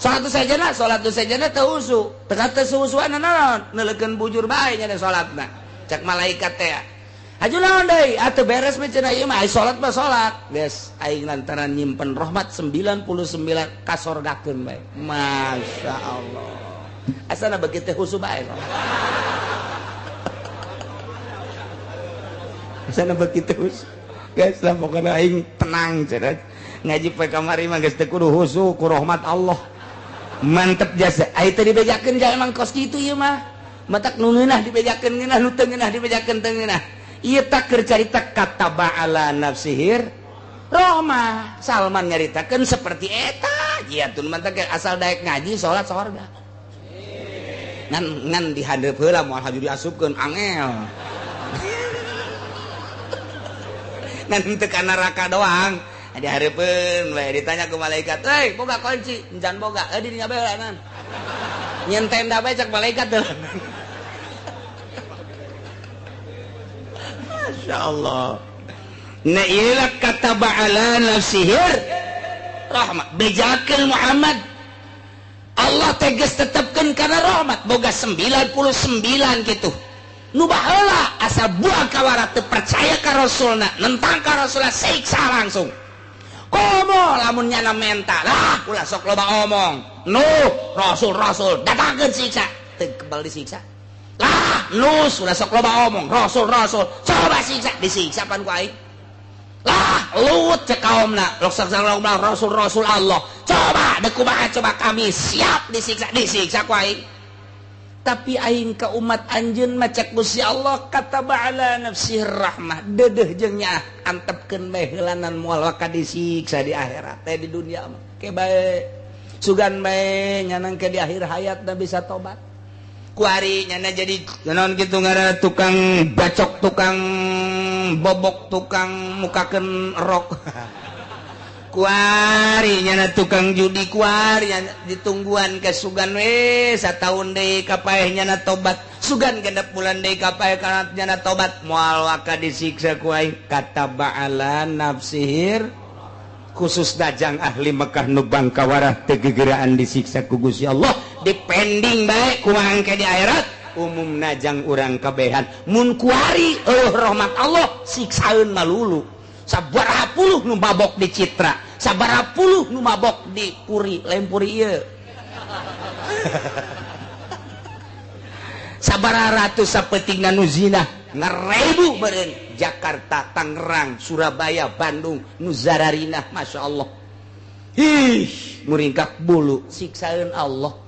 Salat tu sejana teu husu. Teu teu suhusuanna naon? Neuleukeun bujur bae nya salatna. Cak malaikat teh. Aju naon deui? Atuh beres mah cenah ieu mah ai salat mah salat. Geus aing lantaran nyimpen rahmat 99 kasorgakeun bae. Masya Allah. Asana begitu khusu bae. Asana begitu khusu. Guys lah pokoknya aing tenang cenah. Ngaji poe kamari mah geus teu kudu khusu ku rahmat Allah. Mantep jasa. Ai teu dibejakeun ja emang kos kitu ieu mah. Matak nu ngeunah dibejakeun ngeunah nu teu ngeunah dibejakeun teu ngeunah. Ieu tak keur carita kataba ala nafsihir rahmah. Salman nyaritakeun seperti eta. Ieu tun mantak asal daek ngaji salat sorga. Ngan ngan dihadep heula moal haju diasupkeun angel. Ngan teu ka neraka doang. Dihareupeun we ditanya ku malaikat, "Hei, boga kunci?" "Encan boga." "Eh, di dinya bae heula." Nyen tenda bae cak malaikat teh. Masya Allah. Nah ieu kataba ala nafsihir rahmat. Bejakeun Muhammad. Allah tegas tetapkan karena rahmat boga 99 gitu. Nu baheula asal buang kawara teu percaya ka rasulna, nentang ka rasulna siksa langsung. Komo lamun nyana menta lah ulah sok loba omong. Nu rasul-rasul datangkeun siksa, teu kebal disiksa. Lah nu ulah sok loba omong, rasul-rasul coba siksa, disiksa pan ku aing. Lah Lut cek kaumna, sok loba rasul-rasul Allah. Coba deuk kumaha coba kami siap disiksa, disiksa ku aing. Tapi aing ka umat anjeun mah cek Gusti Allah kataba ala nafsihi rahmah. Deudeuh jeung nyaah antepkeun bae heulanan moal waka disiksa di akhirat teh di dunia mah. Ke bae sugan bae nyanang ke di akhir hayat da bisa tobat. Kuari nyana jadi naon kitu ngaranna tukang bacok, tukang bobok, tukang mukakeun rok. Kuari nyana tukang judi, kuari nyana ditungguan ke sugan we sataun deui kapaeh nyana tobat, sugan genep bulan deui kapaeh kana nyana tobat, moal waka disiksa ku aing. Kataba ala nafsihir khusus dajang ahli Mekah nu bangkawarah teu gegeraan disiksa ku Gusti Allah, dipending bae kumaha engke di akhirat umumna jang urang kabehan. Mun kuari eueuh rahmat Allah siksaeun malulu. Sabaraha puluh nu mabok di Citra, Sabaraha puluh nu mabok di puri lain puri ieu. Sabaraha ratus sapetingna nu zina ngarebu beureun Jakarta, Tangerang, Surabaya, Bandung nu zararina Masya Allah. Ih, muringkak bulu siksaeun Allah.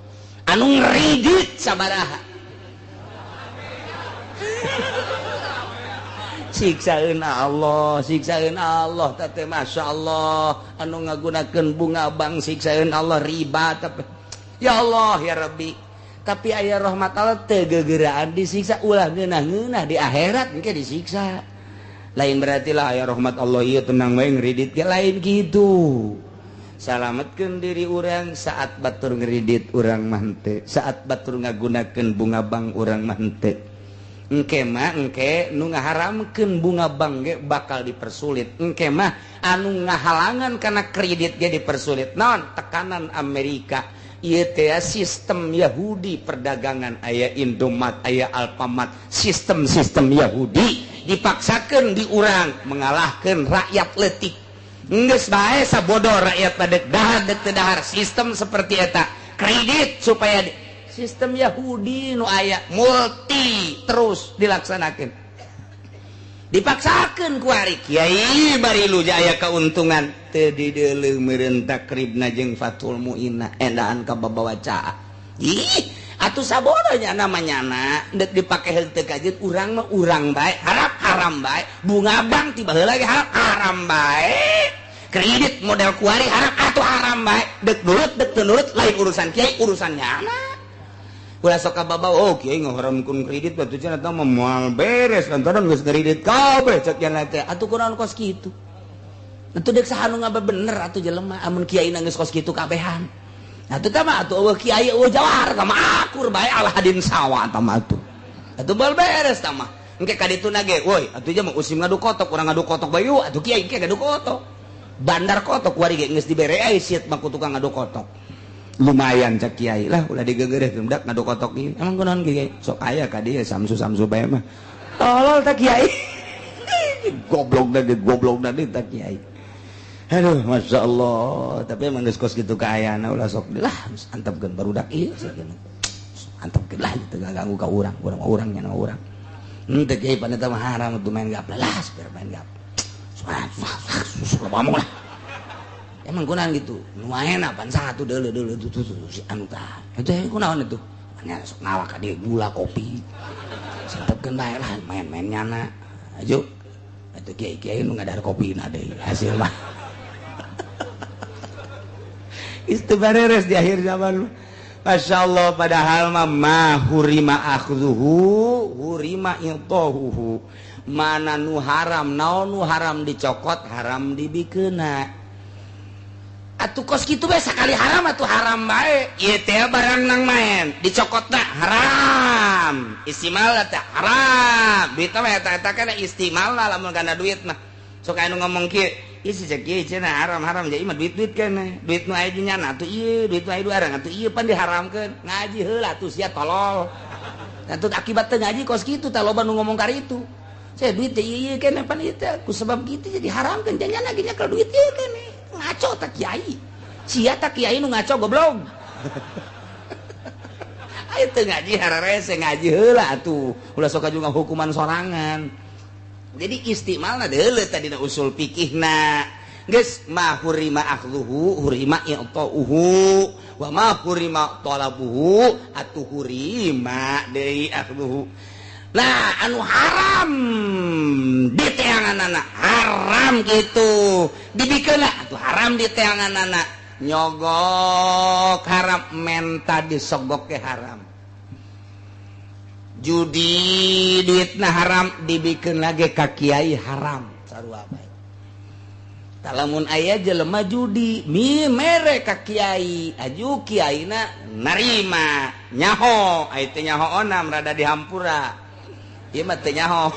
Anu ngridit sabaraha. Siksaeun Allah, siksaeun Allah teh Masya Allah. Anu ngagunakeun bunga bank siksaeun Allah riba tapi ya Allah ya Rabbi. Tapi aya rahmat Allah teu gegeraan disiksa ulah ngeunah-ngeunah di akhirat engke disiksa. Lain berarti lah aya rahmat Allah ieu tenang wae ngridit ge lain kitu. Salametkeun diri urang saat batur ngridit urang mah henteu, saat batur ngagunakeun bunga bank urang mah henteu. Engke mah engke nu ngaharamkeun bunga bank ge bakal dipersulit. Engke mah anu ngahalangan kana kredit ge dipersulit. Naon tekanan Amerika ieu teh sistem Yahudi perdagangan aya Indomat aya Alfamart, sistem-sistem Yahudi dipaksakeun di urang mengalahkeun rakyat leutik. Geus bae sabodo rakyat pada dahar deuk teu dahar sistem seperti eta kredit supaya sistem Yahudi nu aya multi terus dilaksanakeun dipaksakeun ku ari kiai bari lu aya keuntungan teu dideuleu meureun takribna jeung Fathul Muinna endaan ka babawa caa. Ih atuh sabodo nya namanya na deuk dipake henteu kajeun urang mah urang bae harap haram bae bunga bank tiba heula ge harap haram bae kredit model kuari harap atuh haram bae deuk nurut deuk teu nurut lain urusan kiai urusan nyana. Ulah sok kababawa oh kiai ngaharamkeun kredit batu cenah tah mah moal beres lantaran geus kredit kabeh cek nya teh atuh kunaon kos kitu. Atuh deuk saha nu ngabener atuh jelema amun kiai na geus kos kitu kabehan. Atuh tah mah atuh eueuh kiai eueuh jawar tah mah akur bae alahadin sawa tah mah atuh. Atuh bal beres tah mah. Engke ka dituna ge woi atuh mah usim ngadu kotok urang ngadu kotok bae yeuh atuh kiai engke ngadu kotok. Bandar kotok kuari ge geus dibere ai siet mah ku tukang ngadu kotok. Lumayan cek kiai lah ulah digegereh budak ngadu kotok ieu emang kunaon kiai sok aya ka dieu samsu-samsu bae mah tolol tah kiai goblok da goblok da tah kiai. Aduh Masya Allah tapi emang geus kos kitu kaayana ulah sok lah antepkeun barudak ieu antepkeun lah teu ganggu ka urang urang urang nya urang henteu kiai pan eta mah haram atuh main gapleh lah biar main gapleh susah ngomong lah. Emang kunaon gitu lumayan apaan satu deuleu deuleu tuh si anu tah itu kunaon itu nya sok ngawak ka dieu gula kopi santepkeun bae lah main-main nyana aju atuh kiai-kiai nu ngadahar kopina deui hasil mah itu bareres di akhir zaman Masya Allah. Padahal mah ma hurima akhzuhu hurima intahuhu mana nu haram naon nu haram dicokot haram dibikeuna. Atuh kos kitu bae sakali haram atuh haram bae ieu teh barang nang main dicokotna haram istimal teh haram duit mah eta-eta kana istimal lamun kana duit mah sok anu ngomong kieu ieu si cek ieu cenah haram-haram jadi mah duit-duit kana duit nu aya di nyana atuh ieu duit nu aya di arang atuh ieu pan diharamkeun ngaji heula atuh sia tolol atuh akibat teu ngaji kos kitu tah loba nu ngomong karitu saya duit teh ieu kana pan ieu teh ku sebab kitu jadi haramkeun janyana ge nyekel duit ieu kana ngaco tak kiai sia tak kiai nu ngaco goblok. Ayo teu ngaji hararese ngaji heula atuh ulah sok juga hukuman sorangan. Jadi istimalna deuleu tadina usul fikihna geus ma hurima akhluhu hurima i'tauhu wa ma hurima talabuhu atuh hurima deui akhluhu. Nah anu haram di teanganana haram gitu dibikeun atuh haram di teanganana nyogok haram menta disogok ke haram judi duitna haram dibikeun lagi ka kiai haram sarua bae. Lamun aya jelema judi mi mere ka kiai aju kiaina narima nyaho aya teh nyaho onam rada dihampura ieu mah teu nyaho.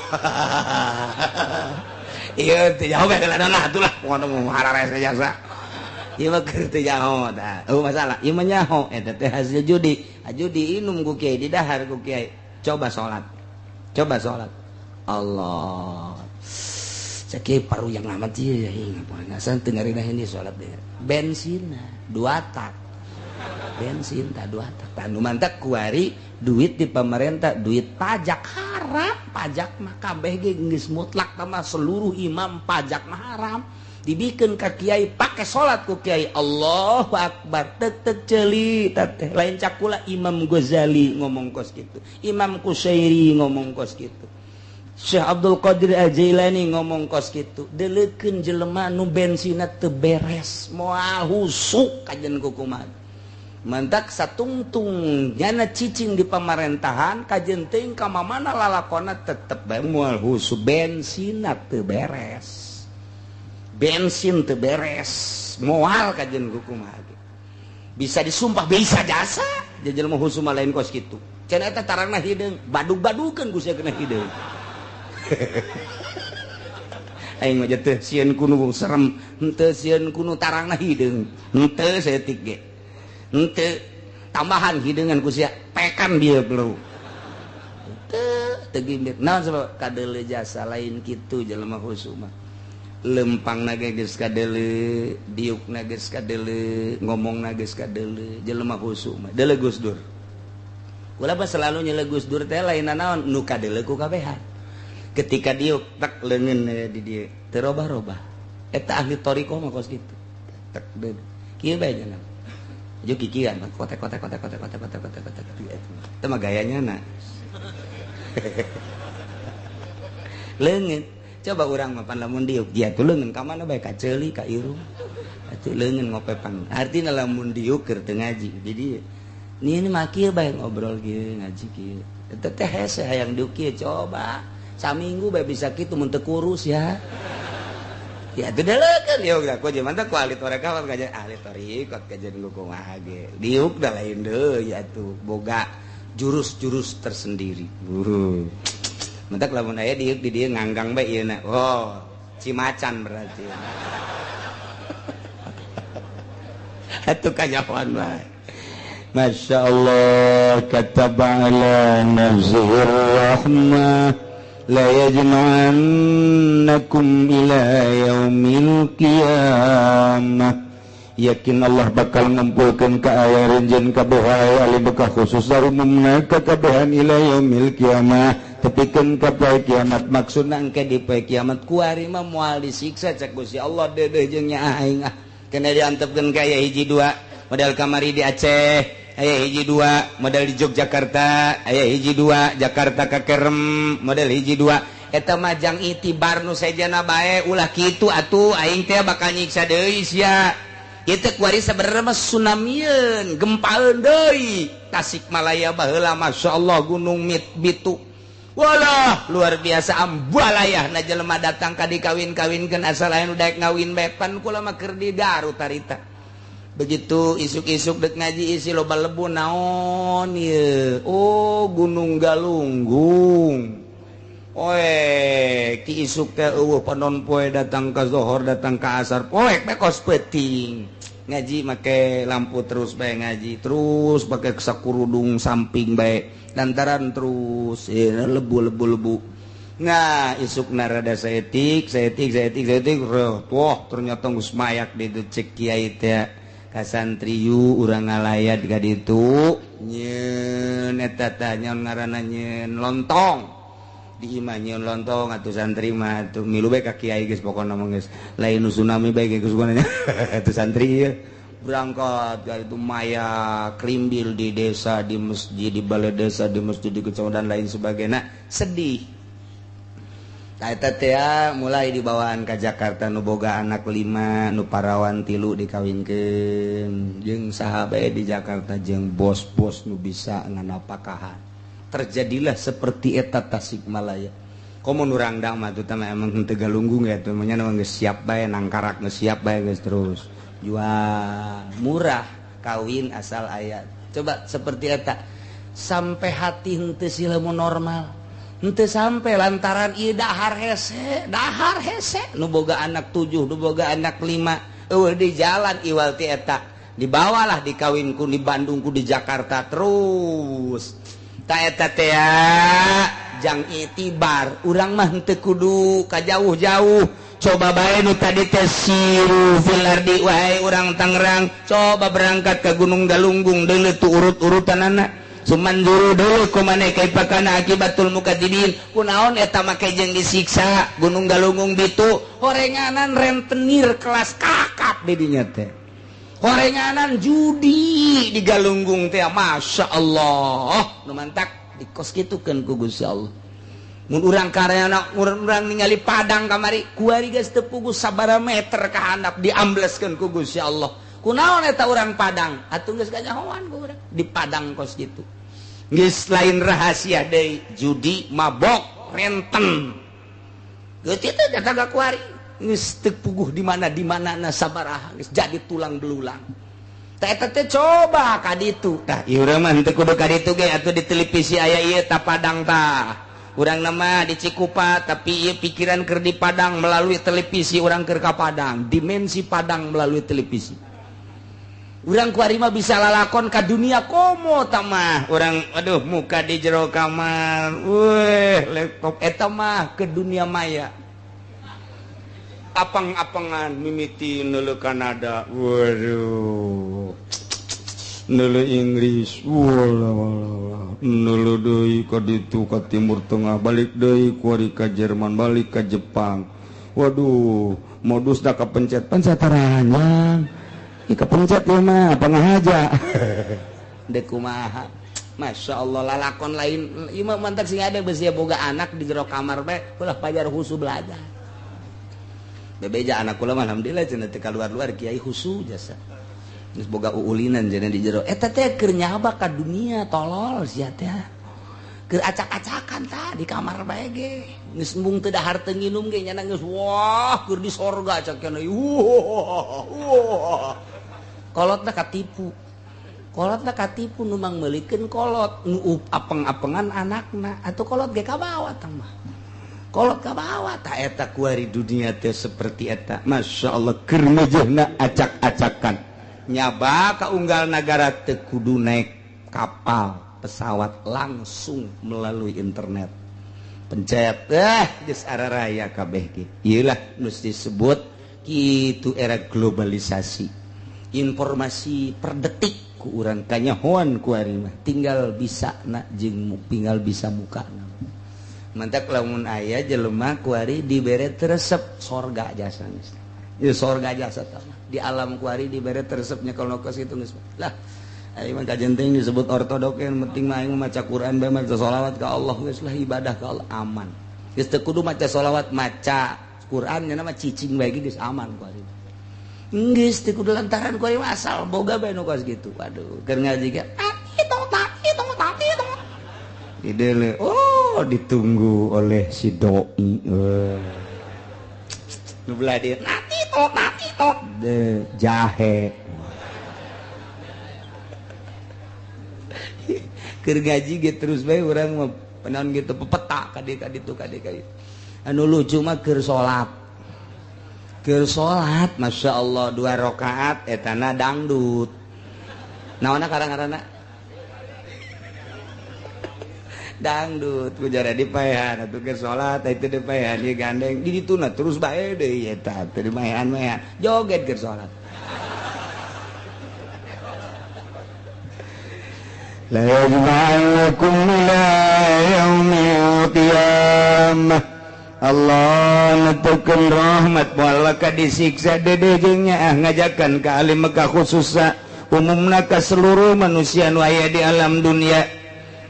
Ieu teu nyaho bae lah atuh lah ngono harares jasa. Ieu mah keur teu nyaho tah. Eueuh masalah ieu mah nyaho eta teh hasil judi. Judi inum ku kiai didahar ku kiai. Coba salat. Coba salat. Allah. Cek paru yang amat ieu ya ngasan teu ngarina ini salat deh. Bensin dua tak. Bensin tak dua tak. Tanu mantak kuari duit di pemerintah, duit pajak haram, pajak mah kabeh ge geus mutlak mah seluruh imam pajak mah haram. Dibikeun ka kiai pake salat ku kiai Allahu akbar tek tek ceuli teh lain cakula Imam Ghazali ngomong kos kitu, Imam Kusyairi ngomong kos kitu, Syekh Abdul Qadir Al-Jailani ngomong kos kitu. Deleukeun jelema nu bensinna teu beres moal husuk kajen kukumaha. Mantak satungtung nyana cicing di pemerintahan kajen teuing ka mamana lalakona tetep bae moal husuk bensinna teu beres. Bensin teu beres moal kajen kukumaha. Bisa disumpah bisa jasa jelema husuk mah lain kos kitu. Cenah eta tarangna hideung badug-badukeun ku sia kena hideung. Aing mah teu sieun kunu serem, henteu sieun kunu tarangna hideung, henteu saeutik ge. Henteu tambahan hideungan ku sia pekan dia perlu. Teu teu gimbir. Naon sebab kadeuleu jasa lain kitu jelema husuk mah. Lempangna ge geus kadeuleu, diukna geus kadeuleu, ngomongna geus kadeuleu, jelema husuk mah. Deuleu Gus Dur. Kula mah selalu nyele Gus Dur teh lain naon nu kadeuleu ku kabehan. Ketika diuk tek leungeun di dieu teu robah-robah. Eta ahli thariqah mah kos kitu. Tek deun. Kieu bae nya. Ju kikian kotek kotek kotek kotek kotek kotek kotek kotek. Eta mah gayanya na. Leungeun. Coba urang mah pan lamun diuk dia tuh leungeun ka mana bae ka ceuli ka irung. Atuh leungeun ngopepan. Artina lamun diuk keur teu ngaji. Jadi ini mah kieu bae ngobrol kieu ngaji kieu. Eta teh hese hayang diuk kieu coba. Saminggu bae bisa kitu mun teu kurus ya. Ya teu deleukeun diuk da ku jeung mantap ku ahli tarekat kajian ahli thariqat kajian kumaha ge. Diuk da lain deui atuh boga jurus-jurus tersendiri. Mentak lamun aya diuk di dieu nganggang bae ieu na. Oh, cimacan berarti. Atuh kanyahoan bae. Masya Allah kataba ala nafsihi rahmah la yajma'annakum ila yaumil qiyamah. Yakin Allah bakal ngumpulkeun ka aya renjen kabeh ali bekah khusus darumumna ka kabehan ila yaumil qiyamah. Tepikeun ka poe kiamat maksudna engke di poe kiamat kuari mah moal disiksa cek Gusti Allah deudeuh jeung nyaah aing ah. Kena diantepkeun ka aya hiji dua model kamari di Aceh, aya hiji dua model di Yogyakarta, aya hiji dua Jakarta ka Kerem model hiji dua. Eta mah jang itibar nu sejana bae ulah kitu atuh aing teh bakal nyiksa deui sia. Ieu kuari sebenarnya mah tsunamieun, gempaeun deui. Tasikmalaya baheula masyaallah gunung Bitu. Walah luar biasa ambalayah na jelema datang ka dikawin-kawinkeun asal aya nu daek ngawin bae pan kula mah keur di Garut harita. Begitu isuk-isuk dek ngaji isi loba lebu naon ieu. Oh Gunung Galunggung. Oe ki isuk teh eueuh panon poe datang ka zohor datang ka asar poek bae kos peuting. Ngaji make lampu terus bae ngaji terus pakai sakurudung samping bae lantaran terus lebu-lebu lebu. Nah isukna rada saeutik saeutik saeutik saeutik wah ternyata geus mayak di dieu cek kiai teh ka santriyu urang ngalayat ka ditu nyeun eta tah nyaon ngaranna nyeun lontong di imah nyeun lontong atuh santri mah atuh milu bae ka kiai geus pokona mah geus lain nu tsunami bae geus pokona atuh santri ieu berangkat ka itu maya krimbil di desa di masjid di balai desa di masjid di kecamatan dan lain sebagainya sedih. Eta teh mulai dibawaan ka Jakarta nu boga anak 5 nu parawan 3 dikawinkeun jeung saha bae di Jakarta jeung bos-bos nu bisa nganapakahan. Terjadilah seperti eta Tasikmalaya. Komo nu rangdang mah teh emang henteu galunggung ya teh nya geus siap bae nangkarak geus siap bae geus terus. Jual murah kawin asal aya. Coba seperti eta sampai hati henteu silemu normal. Henteu sampai lantaran ieu dahar hese nu boga anak 7 nu boga anak 5 eueuh di jalan iwal ti eta dibawalah dikawin ku di Bandung ku di Jakarta terus. Ta eta teh jang itibar urang mah henteu kudu ka jauh-jauh. Coba bae nu tadi teh siru fil ardi wae urang Tangerang coba berangkat ke Gunung Galunggung deuleu tu urut-urutanana. Sumanjuru deuleu kumaneh kaifa kana akibatul mukadzibin. Kunaon eta make jeung disiksa Gunung Galunggung ditu horenganan rentenir kelas kakap di dinya teh. Horenganan judi di Galunggung teh Masya Allah. Nu mantak dikos kitukeun ku Gusti Allah. Mun urang karyana urang ningali Padang kamari kuari geus teu puguh sabaraha meter ka handap diambleskeun ku Gusti Allah. Kunaon eta urang Padang? Atuh geus kanyahoan ku urang di Padang kos kitu. Geus lain rahasia deui judi mabok renten. Geus teh kagak kuari. Geus teu puguh di mana na sabaraha geus jadi tulang belulang. Tah eta teh coba ka ditu. Tah ieu urang mah henteu kudu ka ditu ge atuh di televisi aya ieu ta Padang tah. Urang nama di Cikupa tapi ieu pikiran keur di Padang melalui televisi urang keur ka Padang, dimensi Padang melalui televisi. Urang kuari mah bisa lalakon ka dunia komo tah mah. Urang aduh muka di jero kamar, weh laptop eta mah ke dunia maya. Apang-apangan mimiti neuleuh Kanada, waduh. Neuleuh Inggris, walah neuleuh deui ka ditu ka Timur Tengah, balik deui kuari ka Jerman, balik ka Jepang. Waduh, modusna kapencet pencet taranjang. Ih kapencet ieu mah pangahaja. Deuk kumaha. Masya Allah lalakon lain ieu mah mantak sing ada beusi boga anak di jero kamar bae ulah pajar husu belajar. Bebeja anak kula mah alhamdulillah cenah teu kaluar-luar kiai husu jasa. Geus boga uulinan cenah di jero. Eta teh keur nyaba ka dunia tolol sia teh. Keur acak-acakan tah di kamar bae ge. Geus embung teu dahar teu nginum ge nya geus wah keur di sorga cak cenah. Wah. Kolotna katipu. Kolotna katipu nu mangmeulikeun kolot nu apeng-apengan anakna atuh kolot ge kabawa tah mah. Kolot kabawa tah eta kuari dunia teh seperti eta. Masya Allah keur mejehna acak-acakan. Nyaba ka unggal nagara teu kudu naik kapal, pesawat langsung melalui internet. Pencet geus araraya kabeh ge. Ieu lah nu disebut kitu era globalisasi. Informasi per detik ku urang kanyahoan ku ari mah tinggal bisa na jeung tinggal bisa muka. Mantak lamun aya jelema kuari dibere teresep sorga jasa geus. Ya sorga jasa tah. Di alam kuari dibere teresepnya kalau kos itu geus. Lah aing mah kajenting disebut ortodok yang penting mah aing maca Quran bae maca sholawat ka Allah geus lah ibadah ka Allah aman. Geus teu kudu maca sholawat maca Quran nya mah cicing bae geus aman kuari. Geus teu kudu lantaran kuari mah asal boga bae nu kos kitu. Waduh keur ngaji ge di dele oh ditunggu oleh si doi. Nu belah dieu nati tok de jahe. Keur ngaji ge terus bae urang mah naon gitu pepeta ka dieu ka ditu ka dieu ka dieu. Anu lucu mah keur salat. Keur salat Masya Allah 2 rakaat etana dangdut. Naonna karang-karana? Dangdut ku jara dipaehan atuh keur salat itu dipaehan ieu gandeng di dituna terus bae deui eta teu dimaehan-maehan joget keur salat. La yajma'ukum ila yaumil qiyamah. Allah netukeun rahmat moal ka disiksa dede jeung nyaah ngajakan ka ahli Mekah khususna umumna ka seluruh manusia nu aya di alam dunia.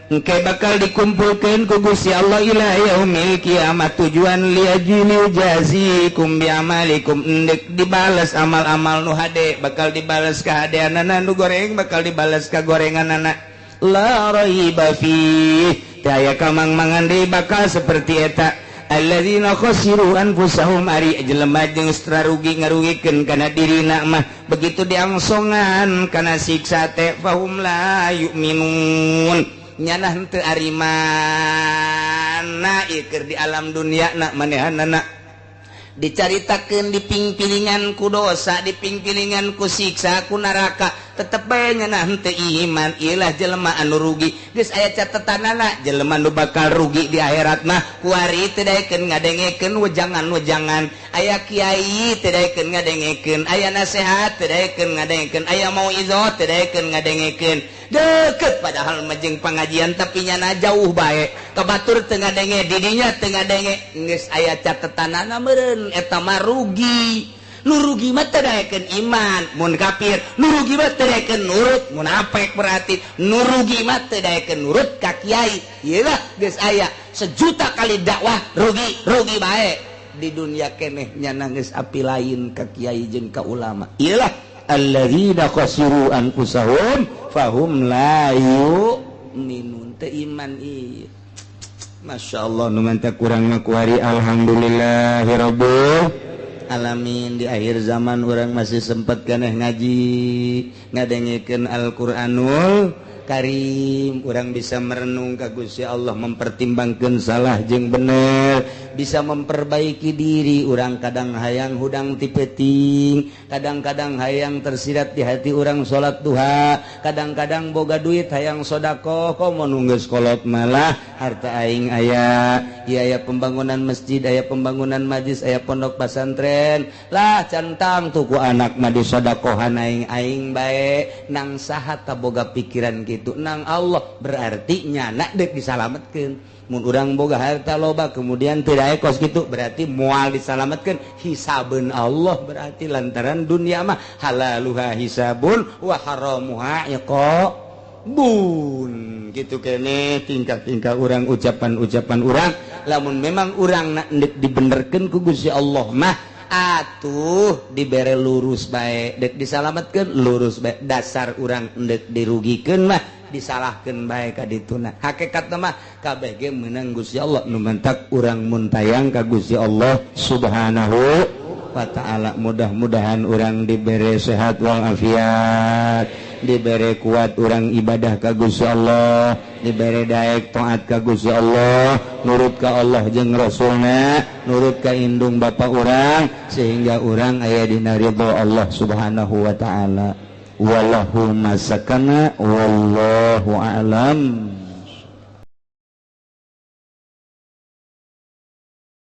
Engke bakal dikumpulkeun ku Gusti Allah ila yaumil kiamat tujuan liajili jazikum bi amalikum endek dibales amal-amal nu hade bakal dibales ka hadeanana nu goreng bakal dibales ka gorenganana la raiba fi teu aya kamang-mangan deui bakal seperti eta alladzina khasiru anfusahum ari jelema jeung rugi ngarugikeun kana dirina mah begitu diangsongan kana siksa teh fahum la yu'minun nyanah henteu ari mana ieu keur di alam dunia na manehanana dicaritakeun di pingpilingan ku dosa dipingpilingan ku siksa ku neraka Tetep bae nyeunah henteu iman. Ieu jelema anu rugi. Geus aya catetanana jelema nu bakal rugi di akhirat mah kuari teu daekeun ngadengekeun wejangan-wejangan. Aya kiai teu daekeun ngadengekeun, aya nasehat teu daekeun ngadengekeun, aya mauizoh teu daekeun ngadengekeun. Deket padahal mah jeung pengajian tapi nyana jauh bae. Ka batur teu ngadenge, didinya teu ngadenge. Geus aya catetanana meureun eta mah rugi. Nu rugi mah teu daekeun iman mun kafir, nu rugi mah teu daekeun nurut munafik, berarti nu rugi mah teu daekeun nurut ka kiai. Ieu lah geus aya sejuta kali dakwah rugi, rugi bae di dunia keneh nyana geus api lain ka kiai jeung ka ulama. Ieu lah alladzina khasiru anfusahum fahum la yu'minun, teu iman ieu. Masya Allah, nu mantap kurang mah kuari alhamdulillahirabbil alamin. Di akhir zaman orang masih sempat keneh ngaji, ngadengekeun Al-Qur'anul Karim, orang bisa merenung ka Gusti Allah, mempertimbangkan salah jeung bener, bisa memperbaiki diri. Orang kadang hayang hudang ti peuting, kadang-kadang hayang tersirat di hati orang salat duha, kadang-kadang boga duit hayang sodakoh. Komo nu geus kolot malah harta aing aya ieu, aya pembangunan masjid, aya pembangunan majlis, aya pondok pesantren lah, centang tuku anak mah disodakohan aing aing bae. Nang saha boga pikiran gitu? Nang Allah. Berarti nyana dek disalametkeun. Mun urang boga harta loba kemudian tidak kos gitu, berarti moal disalametkeun, hisabeun Allah. Berarti lantaran dunia mah halaluha hisabun wa haramuha iqabun, gitu kene tingkah-tingkah orang, ucapan-ucapan orang. Lamun memang urang nak dibenerkeun ku Gusti Allah mah atuh dibere lurus bae, dek disalametkeun lurus bae. Dasar urang endek dirugikeun mah disalahkeun bae ka dituna. Hakikatna mah kabeh ge meunang Gusti Allah. Nu mentak urang muntayang ka Gusti Allah Subhanahu wa ta'ala. Mudah-mudahan urang dibere sehat walafiat, dibere kuat urang ibadah ka Gusti Allah, dibere daek taat ka Gusti Allah, nurut ka Allah jeung Rasulna, nurut ka indung bapa urang, sehingga urang aya dina ridho Allah Subhanahu wa ta'ala. Wallahu masakana wallahu a'lam.